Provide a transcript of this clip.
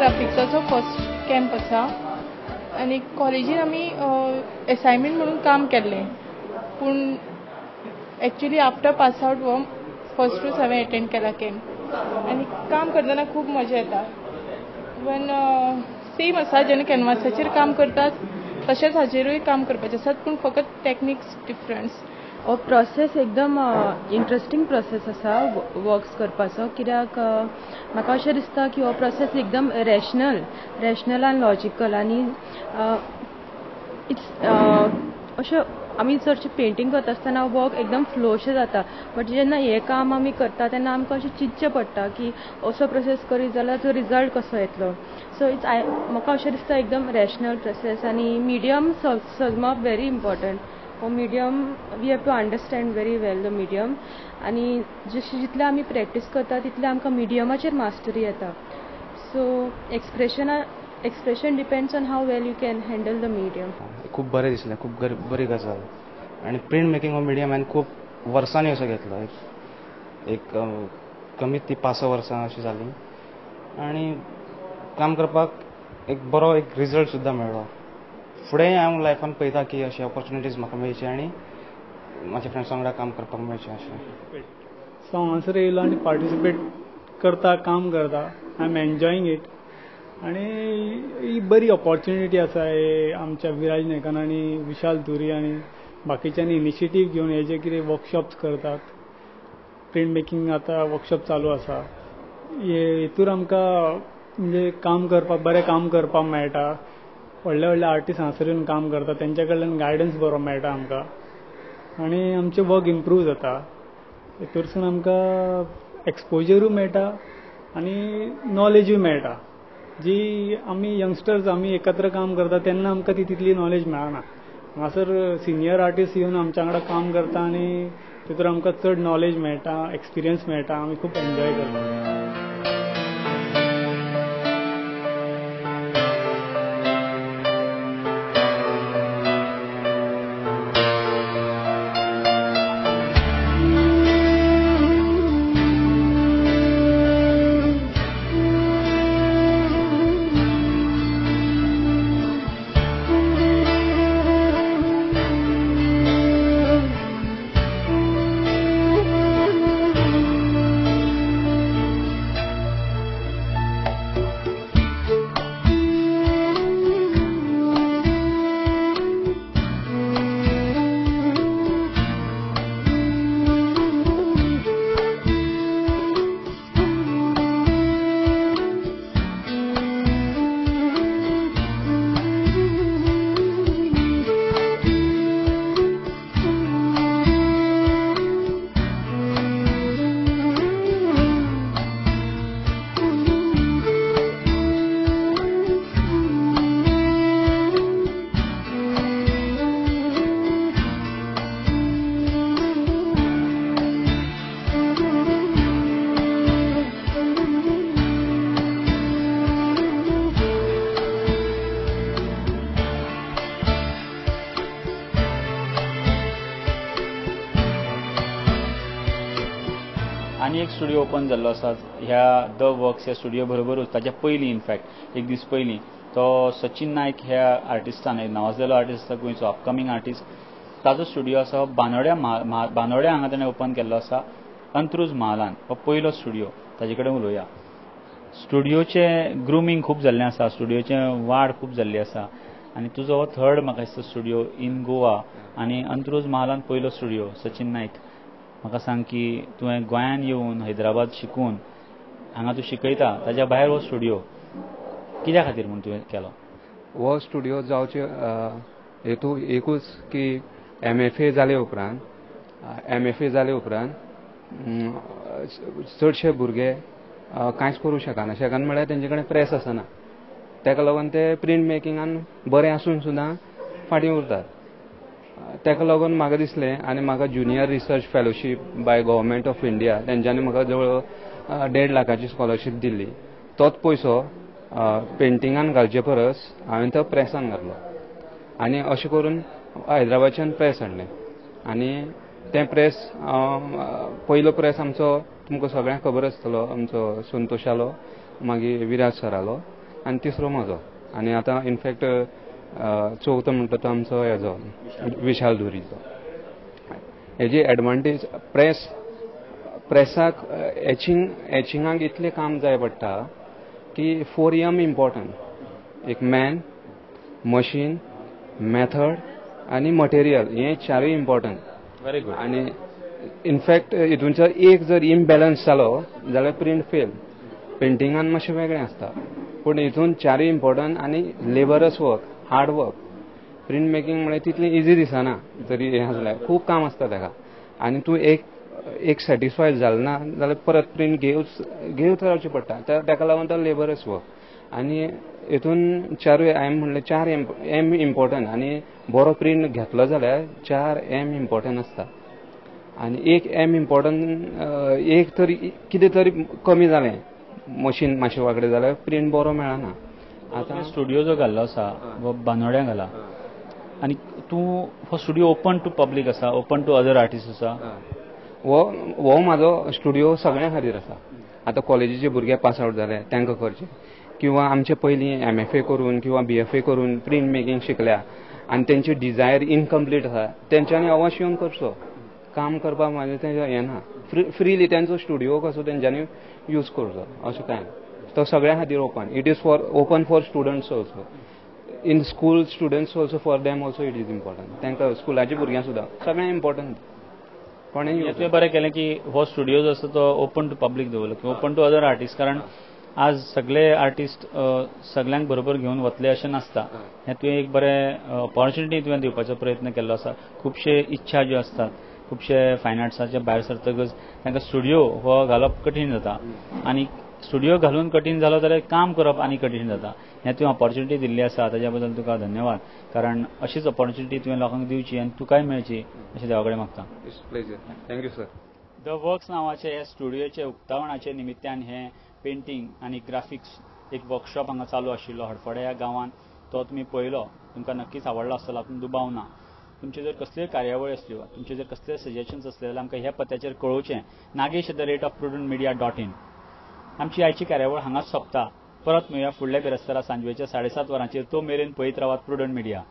ग्राफिक्साचो first camp आसा आनी कॉलेजीन आमी एसायनमेंट म्हणून काम केल्लें, पूण एक्चुली आफ्टर पास आवट हो फर्स्टूच हांवें एटेंड केला कॅम्प आनी काम करतना खूब मजा येता. इवन सेम आसा, जेन्ना कॅनवासाचेर काम करतात तशेंच हाजेरूय काम करपाचें आसात, पूण फकत टॅक्निक्स डिफरन्स. हो प्रोसेस एकदम इंट्रस्टींग प्रोसेस आसा वर्क्स करपाचो, कित्याक म्हाका अशें दिसता की हो प्रोसेस एकदम रॅशनल आनी लॉजिकल आनी it's अशें आमी चडशें पेंटींग करता आसतना वर्क एकदम फ्लो अशें जाता, बट जेन्ना हें काम आमी करता तेन्ना आमकां अशें चिंतचें पडटा की असो प्रोसेस करीत जाल्यार तो रिजल्ट कसो येतलो. सो it's म्हाका अशें दिसता एकदम रॅशनल प्रोसेस आनी मिडियम सजमप व्हेरी इम्पॉर्टंट. हो medium we have to understand very well the medium आनी जशें जितलें आमी प्रॅक्टीस करता तितलें आमकां मिडियमाचेर मास्टरी येता. So expression depends on how well you can handle the medium. खूब बरें दिसलें, खूब बरी गजाल. आनी प्रिंट मेकिंग हो मिडियम हांवें खूब वर्सांनी असो घेतलो, एक कमीत ती 5-6 वर्सां अशीं जालीं आनी काम करपाक एक बरो एक रिजल्ट सुद्दां मेळ्ळो. फुडें हांव लायफान पळयता की अशी ऑपॉर्च्युनिटीज म्हाका मेळची आनी म्हाज्या फ्रेंड्सां वांगडा काम करपाक मेळचें अशें. सो हांगासर येयलो आनी पार्टिसिपेट करता, काम करता, I am enjoying it आनी ही बरी ऑपॉर्च्युनिटी आसा हे आमच्या विराज नायकान आनी विशाल धुरी आनी बाकीच्यांनी इनिशिएटीव घेवन हे जे कितें वर्कशॉप्स करतात, प्रिंट मेकिंग आतां वर्कशॉप चालू आसा, हे हितूर आमकां म्हणजे काम करपाक, बरें काम करपाक मेळटा. व्हडले व्हडले आर्टिस्ट हांगासर येवन काम करता, तेंच्या कडल्यान गायडन्स बरो मेळटा आमकां आनी आमचें वर्क इम्प्रूव जाता. हितूरसून आमकां एक्सपोजरूय मेळटा आनी नॉलेजूय मेळटा, जी आमी यंगस्टर्स आमी एकत्र काम करता तेन्ना आमकां ती तितली नॉलेज मेळना. हांगासर सिनियर आर्टिस्ट येवन आमच्या वांगडा काम करता आनी तितून आमकां चड नॉलेज मेळटा, एक्सपिरियन्स मेळटा, आमी खूब एन्जॉय करता. आनी एक स्टुडियो ओपन जाल्लो आसा ह्या the works ह्या स्टुडियो बरोबरूच, ताच्या पयलीं इनफॅक्ट एक दीस पयलीं तो सचिन नायक ह्या आर्टिस्टान, एक नावाजलेलो आर्टिस्ट आसा, गोंयचो अपकमींग आर्टिस्ट, ताजो स्टुडियो आसा बांदोड्या हांगा ताणें ओपन केल्लो आसा अंत्रुज महालान. हो पयलो स्टुडियो, ताजे कडेन उलोवया. स्टुडियोचें ग्रुमींग खूब जाल्लें आसा, स्टुडियोचें वाड खूब जाल्ली आसा आनी तुजो हो थर्ड म्हाका दिसता स्टुडियो इन गोवा आनी अंत्रुज महालान पयलो स्टुडियो. सचिन नायक, म्हाका सांग की तुवें गोंयान येवन हैदराबाद शिकून हांगा तूं शिकयता, ताज्या भायर हो स्टुडियो कित्या खातीर म्हूण तुवें केलो? हो स्टुडियो जावचे हेतू एकूच की MFA जाले उपरांत चडशे भुरगे कांयच करूं शकना. शकना म्हळ्यार तेंचे कडेन प्रेस आसना, ताका लागून ते प्रिंट मेकिंगान बरें आसून सुद्दां फाटीं उरतात. ताका लागून म्हाका दिसलें आनी म्हाका junior research fellowship by government of India तेंच्यांनी म्हाका जवळ 1.5 लाखाची स्कॉलरशीप दिल्ली. तोच पयसो पेंटिंगान घालचे परस हांवें तो प्रेसान घातलो आनी अशें करून हैदराबादच्यान प्रेस हाडलें आनी तें प्रेस पयलो प्रेस आमचो तुमकां सगळ्यांक खबर आसतलो, आमचो संतोशालो, मागीर विराज सरालो. आनी तिसरो म्हजो. आनी आतां इनफॅक्ट चवथो म्हणटा तो आमचो हेजो विशाल धुरीचो. हेजी एडवांटेज प्रेसाक एचिंगाक इतलें काम जाय पडटा की 4 M important, एक मॅन, मशीन, मेथड आनी मटेरियल, हे चारूय इम्पॉर्टंट. Very good. आनी इनफॅक्ट हितून जर एक जर इम्बॅलन्स जालो जाल्यार प्रिंट फेल. पेंटिंगान मातशें वेगळें आसता, पूण हितून चारूय इम्पॉर्टंट आनी laborious work, hard work. Print making म्हळ्यार तितलें इजी दिसना, जरी हें आसल्यार खूब काम आसता ताका. आनी तूं एक सॅटिस्फाय जालें ना जाल्यार परत प्रिंट घेवच रावचें पडटा. ताका लागून तो लेबरस वर्क. आनी हितून चारूय हांवें म्हणलें 4 एम इम्पॉर्टंट. आनी बरो प्रिंट घेतलो जाल्यार 4 एम इम्पॉर्टंट आसता. आनी एक एम इम्पॉर्टंट, एक तरी कितें तरी कमी जालें मशीन मातशें वांकडें जाल्यार प्रिंट बरो मेळना. आतां स्टुडियो जो घाल्लो आसा हो बांदोड्यां घाला, आनी तूं हो स्टुडियो ओपन टू पब्लीक आसा, ओपन टू अदर आर्टिस्ट आसा? हो म्हाजो स्टुडियो सगळ्यां खातीर आसा. आतां कॉलेजीचे भुरगे पास आवट जाले तांकां करचे, किंवा आमचे पयलीं MFA करून किंवा BFA करून प्रिंट मेकिंग शिकल्या आनी तेंची डिजायर इनकम्प्लीट आसा, तेंच्यांनी अवश्य येवन करचो. काम करपाक म्हाजें तें हें ना, फ्रीली तेंचो स्टुडियो कसो तेंच्यांनी यूज करचो, अशें कांय ना. तो सगळ्यां खातीर open. It is for open for students also, in school students also, for them also it is important. तांकां स्कुलाच्या भुरग्यांक सुद्दां सगळ्यांक इम्पॉर्टंट. कोणें तुवें बरें केलें की हो स्टुडियो जो आसा तो ओपन टू पब्लीक दवरलो किंवा ओपन टू अदर आर्टिस्ट, कारण आज सगळे आर्टिस्ट सगळ्यांक बरोबर घेवन वतले अशें नासता. हें तुवें एक बरें ऑपॉर्च्युनिटी तुवें दिवपाचो प्रयत्न केल्लो आसा. खुबशे इच्छा ज्यो आसतात, खुबशे फायन आर्ट्साच्या भायर सरतकच तांकां स्टुडियो हो घालप कठीण जाता, आनी स्टुडियो घालून कठीण जालो जाल्यार काम करप आनी कठीण जाता. हें तुवें ऑपॉर्च्युनिटी दिल्ली आसा ताच्या बद्दल तुका धन्यवाद, कारण अशीच ऑपॉर्च्युनिटी तुवें लोकांक दिवची आनी तुकाय मेळची अशें देवा कडेन मागता. It's pleasure. Thank you sir. The works नांवाचे ह्या स्टुडियोचे उक्तावणाचे निमित्तान हें पेंटींग आनी ग्राफिक्स एक वर्कशॉप हांगा चालू आशिल्लो हडफड्या ह्या गांवांत, तो तुमी पळयलो, तुमकां नक्कीच आवडलो आसतलो हातूंत दुबाव ना. तुमच्यो जर कसल्योय कार्यावळी आसल्यो, तुमचे जर कसलेय सजेशन्स आसले जाल्यार आमकां ह्या पत्त्याचेर कळोवचें, nagesh@prudentmedia.in. आमची आयची कार्यावळ हांगाच सोंपता. परत मेळुया फुडल्या बिरेस्तारा सांजवेच्या 7:30 वरांचेर. तो मेरेन पळयत रावात प्रुडंट मिडिया.